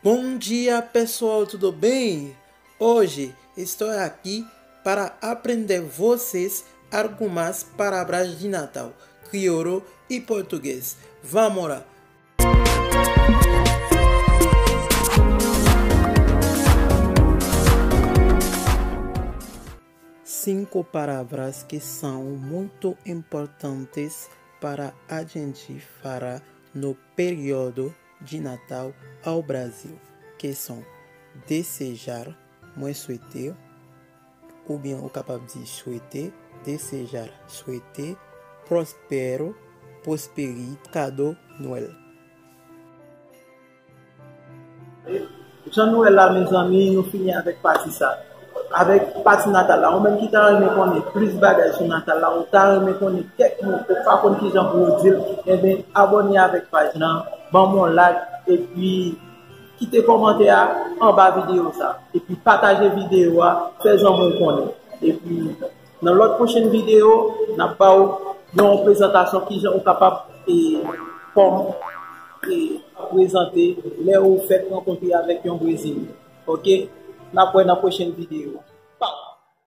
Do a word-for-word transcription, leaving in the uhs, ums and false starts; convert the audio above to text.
Bom dia, pessoal, tudo bem? Hoje estou aqui para aprender vocês algumas palavras de Natal, crioulo e português. Vamos lá! Cinco palavras que são muito importantes para a gente falar no período de Natal ao Brasil, que são desejar, mwen swete, oubyen ou kapab di swete, desejar, swete, prospero, prosperi, kado, Nwèl. Jan nou wè la, mezanmi, nou fini avèk pati sa. Avèk pati natal la, ou menm ki ta renmen konnen plis bagay sou natal la, ou ta renmen konnen kèk mo, ou pa konn kijan pou w di l, enben, abòne avèk paj lan, ban m yon like, epi kite kòmantè a anba videyo sa. Epi pataje videyo a, fè zanmi w konnen. Epi nan lòt pwochen videyo, n ap ba w yon prezantasyon kijan ou kapab e kòm e prezante lè ou fèk rankontre avèk yon Brezilyen. Oke? N ap wè nan pwochen videyo.